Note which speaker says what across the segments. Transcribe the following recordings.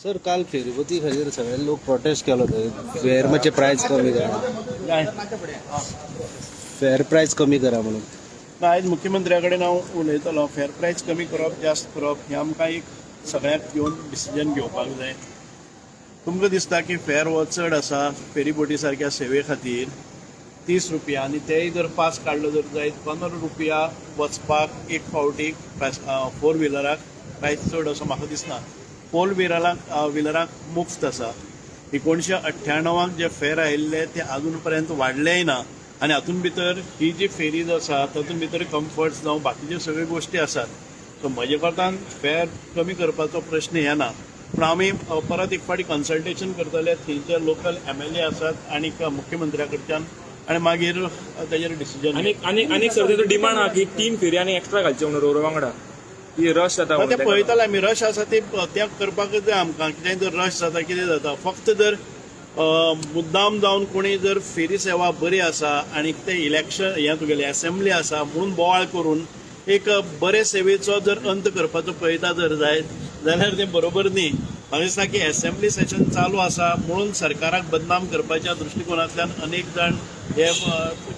Speaker 1: Sir, काल फेरीबोटी खातीर सगळे लोक प्रोटेस्ट केलो थंय. फेअर मातशें प्रायस कमी करा, फेअर प्रायस कमी करा म्हणून.
Speaker 2: ना, आयज मुख्यमंत्र्या कडेन हांव उलयतलो. फेअर प्रायस कमी करप, जास्त करप हें आमकां एक सगळ्यांक घेवन डिसिजन घेवपाक जाय. तुमकां दिसता की फेर हो चड आसा फेरीबोटी सारक्या सेवे खातीर 30 रुपया आनी तेय जर पास काडलो जर जायत, 15 रुपया वचपाक एक फावटी फोर व्हिलराक प्रायस चड असो म्हाका दिसना. फोर व्हिलराक मुफ्त आसा. 1998 जे फेर आयिल्ले ते अजून पर्यंत वाडलेय ना आनी हातूंत भितर ही जी फेरीज आसा, तातूंत भितर कम्फर्ट जावं बाकीच्यो सगळ्यो गोश्टी आसात. सो म्हजे कोतान फेर कमी करपाचो प्रश्न येना, पूण आमी परत एक फावटी कन्सल्टेशन करतले थंयचे लोकल एमएलए आसात आनी मुख्यमंत्र्या कडच्यान आनी मागीर तेजेर डिसिजन.
Speaker 3: आनी आनी आनी सर, तेजो डिमांड आहा की तीन फेरी आनी एक्स्ट्रा घालचे म्हणून रोरो वांगडा, ती रश जाता
Speaker 2: ते
Speaker 3: म्हणून तेका.
Speaker 2: पळयतले आमी. रश आसा ते ते करपाकच जाय आमकां. कितें जर रश जाता, कितें जाता, फक्त जर मुद्दाम जावन कोणी जर फेरी सेवा बरी आसा आनी ते इलेक्शन हें तुगेलें एसेंब्ली आसा म्हणून बोवाळ करून एक बरे सेवेचो जर अंत करपाचो पळयता जर जायत जाल्यार तें बरोबर न्ही. म्हाका दिसता की एसेंब्ली सेशन चालू आसा म्हणून सरकाराक बदनाम करपाच्या दृश्टिकोनांतल्यान अनेक जाण हे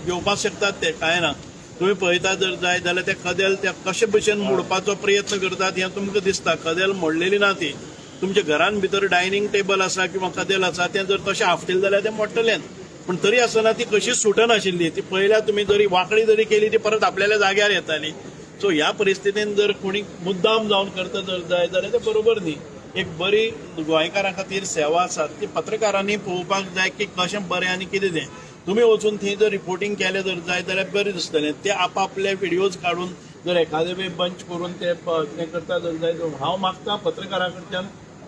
Speaker 2: घेवपाक शकतात. ते कांय ना. तुम्ही पळयता जर जाय जाल्यार ते कदेल ते कशे भशेन मोडपाचो प्रयत्न करतात हें तुमकां दिसता. कदेल मोडलेली ना ती. तुमच्या घरान भितर डायनिंग टेबल आसा किंवा कदेल आसा, तें जर तशें आपटिलें जाल्यार तें मोडटलें. पूण तरी आसतना ती कशीच सुटनाशिल्ली. ती पळयल्या तुमी, जरी वांकडी जरी केली, ती परत आपल्याल्या जाग्यार येताली. सो ह्या परिस्थितीन जर कोणी मुद्दाम जावन करता जर जाय जाल्यार तें बरोबर न्ही. एक बरी गोंयकारां खातीर सेवा आसा, ती पत्रकारांनी पळोवपाक जाय की कशें बरें आनी कितें तें. तुमी वचून थंय जर रिपोर्टिंग केलें जर जाय जाल्यार बरें दिसतलें. ते आपापले व्हिडियोज काडून जर एखादे वेळ बंच करून ते कितें करता जर जाय, हांव मागता पत्रकारां कडच्यान,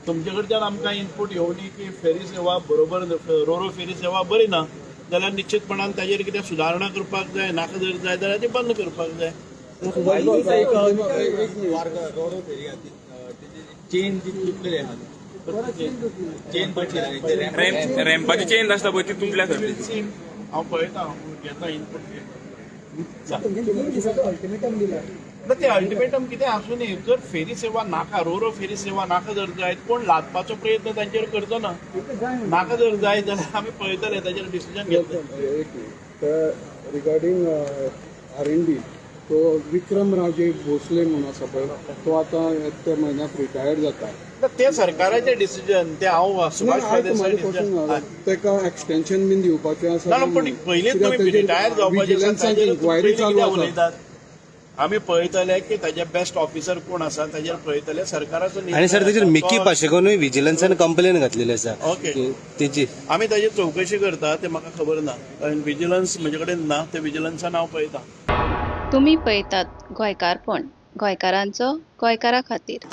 Speaker 2: तुमचे कडच्यान आमकां इनपूट येवनी की फेरी सेवा बरोबर, रोरो फेरी सेवा बरी ना जाल्यार निश्चितपणान ताजेर कितें सुदारणा करपाक जाय. नाका जर जाय जाल्यार ती बंद करपाक जाय.
Speaker 4: रोरो फेरी खातीर तेजी चेन जी तुटलेली आहा, चेन तुटली.
Speaker 3: रॅम्पाची चेन आसता पळय, ती तुटल्या सर तेजी.
Speaker 2: हांव पळयता, हांव घेता इनपूट.
Speaker 5: अल्टिमेटम दिला.
Speaker 2: ना, ते अल्टिमेटम कितें आसूं न्ही. जर फेरी सेवा नाका, रोरो फेरी सेवा नाका जर जायत, कोण लादपाचो प्रयत्न तांचेर करचो ना. नाका जर जाय जाल्यार आमी पळयतले, ताजेर डिसिजन घेतले.
Speaker 5: एक मिनिट. तर रिगार्डींग आर एन डी, तो विक्रम राजे भोसले म्हणून आसा पळय, तो आतां त्या म्हयन्याक रिटायर्ड जाता.
Speaker 2: ते सरकाराचे डिसिजन ते. हांव सुभाष फळदेसाय
Speaker 5: क्वेश्चन, ताका एक्सटेन्शन बीन दिवपाचें आसा.
Speaker 2: ना, पण पयलींच तुमी रिटायर जावपाचे आसा, ताजेर
Speaker 5: इन्क्वायरी
Speaker 2: पयलीं
Speaker 5: चालू
Speaker 2: कित्याक
Speaker 5: आसा.
Speaker 2: उलयतात? आमी पळयतले की ताजे बेस्ट ऑफिसर कोण आसा, ताजेर पळयतले सरकाराचो निर्णय
Speaker 1: आणि सर, तेजेर
Speaker 2: आसा.
Speaker 1: मिकी पाशेकोनूय विजिलन्सान कंप्लेन घातलेली आसा.
Speaker 2: ओके.
Speaker 1: तेजी.
Speaker 2: आमी ताजी चवकशी करता. ते म्हाका खबर ना, कारण विजिलन्स म्हजे कडेन ना. ते विजिलन्सान हांव पळयता.
Speaker 6: तुमी पळयतात गोंयकारपण, गोंयकारांचो, गोंयकारा खातीर.